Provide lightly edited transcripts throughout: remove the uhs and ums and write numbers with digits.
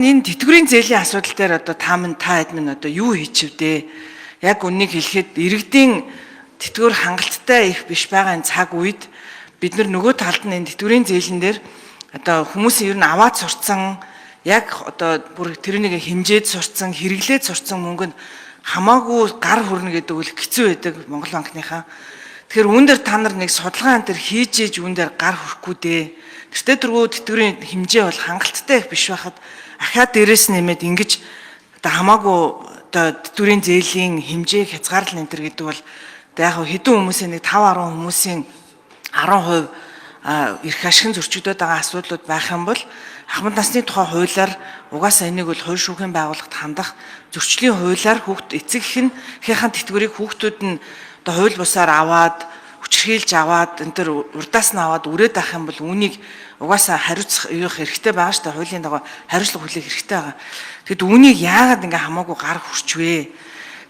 Энэ тэтгэврийн зээлийн асуудал дээр одоо та минь та хэд минь одоо юу хийчихвдээ? Яг үннийг хэлэхэд иргэдийн тэтгэвэр хангалттай их биш байгаа энэ цаг үед бид нар нөгөө талд нь энэ тэтгэврийн зээлэн дээр одоо хүмүүсийн ер нь аваад сурцсан, яг одоо бүр тэрнийг хэмжээд сурцсан, хэрэглээд сурцсан мөнгө нь хамаагүй гар хүрнэ гэдэг үл хэцүү байдаг Монгол банкныхаа. Тэгэхээр үүн дээр та нар нэг судалгаа энэ төр хийж ээж үүн дээр гар хүрэхгүй дээ. Тэртээ тэргүй тэтгэврийн хэмжээ бол хангалттай их биш байхад ахаад дээрээс нэмээд ингэж одоо хамаагүй одоо тэтгэврийн зээлийн хэмжээг хязгаарлал энэ төр гэдэг бол одоо яг хэдэн хүмүүсийн нэг 5 10 хүмүүсийн 10% эрх ашигын зөрчигдөд байгаа асуудлууд байх юм бол ахмад насны тухай хуулиар угаасаа энийг бол хууль шүүхийн байгууллагт хандах зөрчлийн хуулиар хүүхд эцэг эх нь эхийнхээ тэтгэврийг хүүхдүүд нь одоо хууль бусаар аваад хүчирхийлж аваад энэ төр урдаас нь аваад үрээд авах юм бол үүнийг угаасаа хариуцах юу хэрэгтэй байгаа шүү дээ. Хуулийн дагуу хариуцлага хүлээх хэрэгтэй байгаа. Тэгэд үүнийг яагаад ингээ хамаагүй гар хүрчвэ?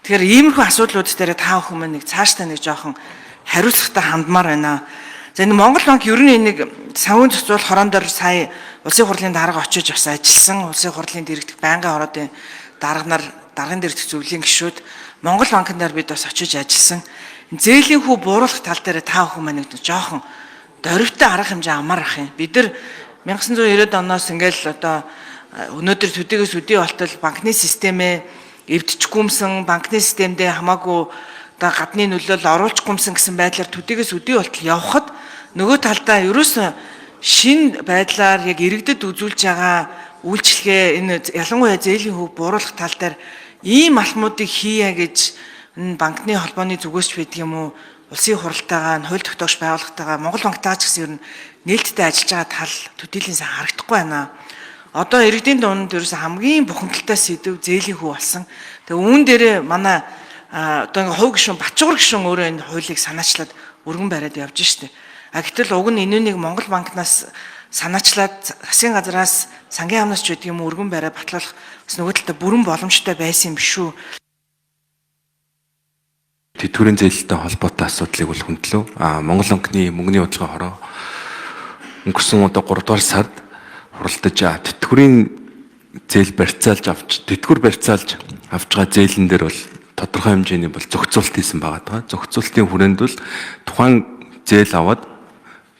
Тэгэхээр иймэрхүү асуудлууд дээр та бүхэн нэг цаашдаа нэг жоохон хариуцлагатай хандмаар байна. За энэ Монгол банк ер нь нэг санхүүгийн зохицуулах хорон дээр сая улсын хурлын дарга очиж бас ажилласан. Улсын хурлын дэрэгдэх байнгын ороодын дарга нар, даргын дэрэгдэх зөвлөлийн гишүүд Монгол банкн дээр бид бас очиж ажилласан. Зээлийн хүү бууруулах тал дээр та бүхэн маань нэг жоохон дөрвтэй арга хэмжээ амар ах юм. Бид нар 1990-ад оноос ингээл одоо өнөөдөр төдийгөөс өдий болтол банкны системээ эвдчихгүймсэн, банкны системдээ хамаагүй одоо гадны нөлөөлөл оруулчихгүймсэн гэсэн байдлаар төдийгөөс өдий болтол явхад нөгөө талдаа ерөөсөн шин байдлаар яг иргэдэд үзүүлж байгаа үйлчлэгээ энэ ялангуяа зээлийн хөв бууруулах тал дээр ийм алхмуудыг хийе гэж энэ банкны холбооны зүгээс ч байдаг юм уу, улсын хуралтайгаа, хууль тогтоогч байгууллагатайгаа, Монгол банктайгаа ч гэсэн ер нь нээлттэй ажиллаж байгаа тал төдийлөн сайн харагдахгүй байна. Одоо иргэдийн дунд ерөөсө хамгийн бухимдалтай сэдв зээлийн хүү болсон. Тэгээ үүн дээрээ манай одоо ингээ хувь гишүүн, Батчуугар гишүүн өөрөө энэ хуулийг санаачлаад өргөн бариад явж штэ. А гэтэл уг нь энэ нэг Монгол банкнаас санаачлаад засгийн газраас, сангийн яамнаас ч гэдэг юм уу өргөн бариад батлуулах бас нөгөө талдаа бүрэн боломжтой байсан юм биш үү? Тэтгэврийн зээлтэй холбоотой асуудлыг бол хөндлөө. Монгол банкны мөнгөний бодлогын хороо өнгөрсөн одоо 3 дугаар сард хуралдаж тэтгэврийн зээл барьцаалж авч тэтгэвэр барьцаалж авч байгаа зээлэн дээр бол тодорхой хэмжээний бол зохицуулт хийсэн байгаа даа. Зохицуултын хүрээнд бол тухайн зээл аваад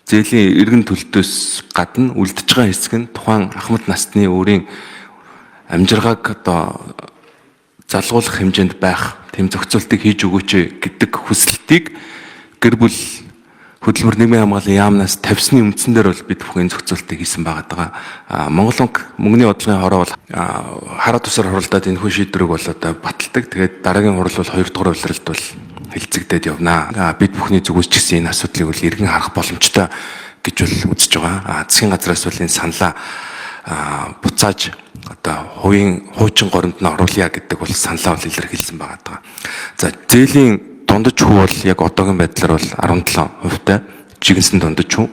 зээлийн эргэн төлтөөс гадна үлдэж байгаа хэсэг нь тухайн ахмад насны өөрийн амжиргааг одоо залгуулах хэмжээнд байх тийм зохицуултыг хийж өгөөч гэдэг хүсэлтийг гэр бүл хөдөлмөр нийгмийн хамгааллын яамнаас тавьсны үндсэн дээр бол бид бүхэн зохицуултыг хийсэн байгаа даа. Монгол банк мөнгөний бодлогын хороо бол хараа тусаар хуралдаад энэ хүн шийдвэрийг бол одоо баталдаг. Тэгээд дараагийн хурал бол 2 дугаар улиралд бол хэлцэгдээд явнаа. Бид бүхний зүгээс ч гэсэн энэ асуудлыг бол эргэн харах боломжтой гэж бол үзэж байгаа. Засгийн газраас бол энэ саналаа буцааж одоо хувийн хуучин горимд нь оруулъя гэдэг бол саналаа бол илэрхийлсэн байгаа даа. За зээлийн дундаж хүү бол яг одоогийн байдлаар бол 17%-тай жигэнсэн дундаж хүү.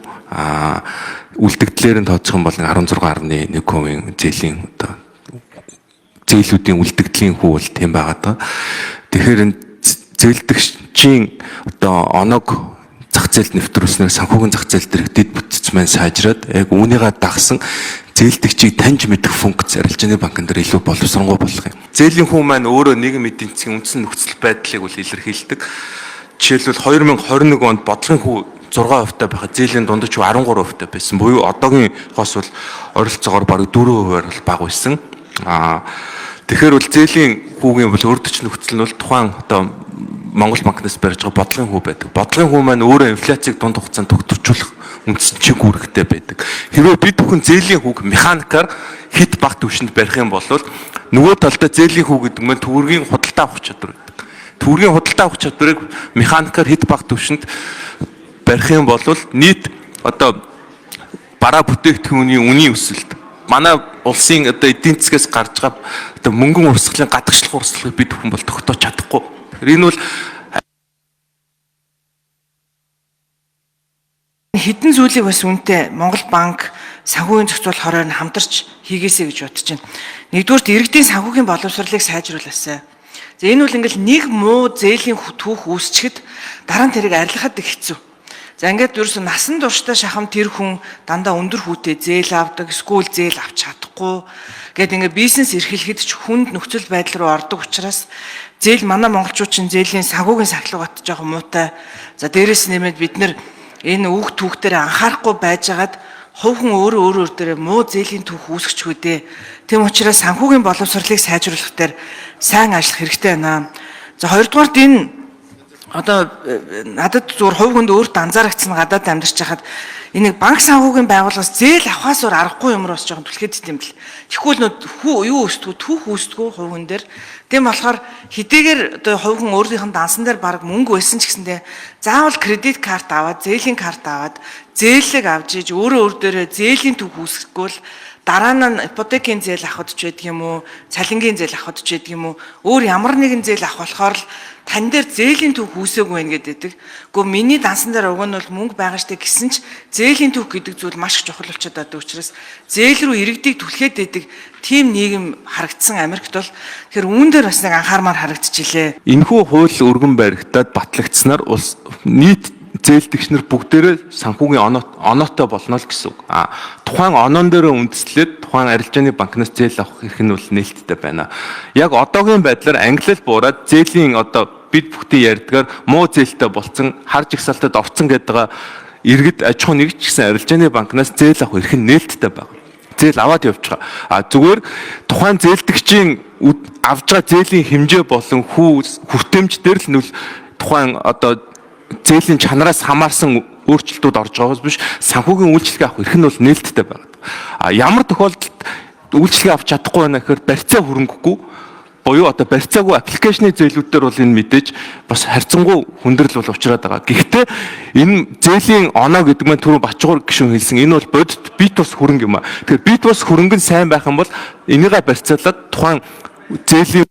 Үлдэгдлээр нь тооцох юм бол 16.1% зээлийн одоо зээлүүдийн үлдэгдлийн хүү бол тийм байгаа даа. Тэгэхээр энэ зээлдэгчийн одоо оноог зах зээлд нэвтрүүлснээр санхүүгийн зах зээл дээрх дэд бүтц маань сайжраад яг үүнийгээ дагсан зээлдэгчийг таньж мэдэх функц арилжааны банкн дээр илүү боловсронгуй болох юм. Зээлийн хүү маань өөрөө нийгэм эдийн засгийн үндсэн нөхцөл байдлыг бол илэрхийлдэг. Жишээлбэл 2021 онд бодлогын хүү 6% байхад зээлийн дундаж хүү 13% байсан. Буюу одоогийн хос бол ойролцоогоор бараг 4%-аар бол бага байсан. Тэгэхээр бол зээлийн хүүгийн бол өрдөч нөхцөл нь бол тухайн одоо Монгол банкнаас барьж байгаа бодлогын хүү байдаг. Бодлогын хүү маань өөрөө инфляцийг дунд хугацаанд тогтворчулах үндсэн чиг үүрэгтэй байдаг. Хэрвээ бид бүхэн зээлийн хүүг механикаар хит бага түвшинд барих юм бол нөгөө талдаа зээлийн хүү гэдэг нь төгрөгийн худалдаа авах чадвар байдаг. Төгрөгийн худалдаа авах чадварыг механикаар хит бага түвшинд барих юм бол нийт одоо бараа бүтээгдэхүүний үнийн өсөлт манай улсын одоо эдийн засгаас гарч байгаа одоо мөнгөн урсгалын гадагшлах урсгалыг бид бүхэн бол тогтоож чадахгүй. Тэгэхээр энэ бол хэдэн зүйлийг бас үнтэй Монгол банк санхүүгийн зохицуулах хороор нь хамтарч хийгээсэй гэж бодож байна. Нэгдүгээрт иргэдийн санхүүгийн боловсролыг сайжруулаасай. За энэ бол ингээл нэг муу зээлийн түүх үүсчихэд дараа нь тэрийг арилгахад их хэцүү. За, ингээд ерөөсө насан туршдаа шахам тэр хүн дандаа өндөр хүүтэй зээл авдаг, эсвэл зээл авч чадахгүй гээд ингээд бизнес эрхлэхэд ч хүнд нөхцөл байдал руу ордог учраас зээл манай монголчууд чинь зээлийн санхүүгийн сахилга бат жоохон муутай. За, дээрэс нэмээд бид нар энэ үг түүх дээр анхаарахгүй байжгаад хувь хүн өөрөө өөр өөр дээрээ муу зээлийн түүх үүсгэчихгүй дээ. Тийм учраас санхүүгийн боловсролыг сайжруулах дээр сайн ажиллах хэрэгтэй байна. За, хоёрдугаарт энэ одоо надад зүгээр хувь хүнд өөрт анзаарагдсан, гадаад амьдарч байхад энийг банк санхүүгийн байгууллагаас зээл авахаас өөр аргагүй юм руу бас жоохон түлхээд юм бэл. Тэгэхгүй л нөө хүү юу өсдгүү, түүх үүсдгүү хувь хүн дээр. Тийм болохоор хэдийгээр одоо хувь хүн өөрийнх нь дансан дээр баг мөнгө байсан ч гэсэндээ заавал кредит карт аваад, зээлийн карт аваад, зээлэг авч иж өөрөө өөр дээрээ зээлийн түүх үүсгэхгүй л дараа нь ипотекийн зээл авахд ч байдаг юм уу, цалингийн зээл авахд ч байдаг юм уу, өөр ямар нэгэн зээл авах болохоор л тань дээр зээлийн түүх үүсээгүй байх гэдэг. Гэхдээ миний дансан дээр уг нь бол мөнгө байгаа штэ гэсэн ч зээлийн түүх гэдэг зүйл маш их чухал болчиход байдаг учраас зээл рүү иргэдийг түлхээд байдаг тийм нийгэм харагдсан Америкт бол. Тэгэхээр үүн дээр бас нэг анхаармаар харагдчихилээ. Энэхүү хууль өргөн баригдаад батлагдсанаар улс нийт зээлдэгч нар бүгдээрээ санхүүгийн оноотой болно л гэсэн үг. А тухайн оноон дээр үндэслээд тухайн арилжааны банкнаас зээл авах эрх нь бол нээлттэй байна. Яг одоогийн байдлаар ангилал буураад зээлийн одоо бид бүхний ярьдгаар муу зээлтэй болцсон, хар жагсаалтад орцсон гэдэг байгаа иргэд аж ахуй нэг ч гэсэн арилжааны банкнаас зээл авах эрх нь нээлттэй байна. Зээл аваад явж байгаа. А зүгээр тухайн зээлдэгчийн авж байгаа зээлийн хэмжээ болон хүү хүртээмж дээр л нүл тухайн одоо зээлийн чанараас хамаарсан өөрчлөлтүүд орж байгаас биш, санхүүгийн үйлчилгээ авах эрх нь бол нээлттэй байна. А ямар тохиолдолд үйлчилгээ авч чадахгүй байна гэхээр барьцаа хөрөнгөгүй буюу одоо барьцаагүй application ы зээлүүд дээр бол энэ мэдээж бас харьцангуй хүндрэл бол учраад байгаа. Гэхдээ энэ зээлийн оноо гэдэг маань түрүү Бачгуур гишүүн хэлсэн. Энэ бол бодит бит бус хөрөнгө юм а. Тэгэхээр бит бус хөрөнгө нь сайн байх юм бол энийгээ барьцаалаад тухайн зээлийн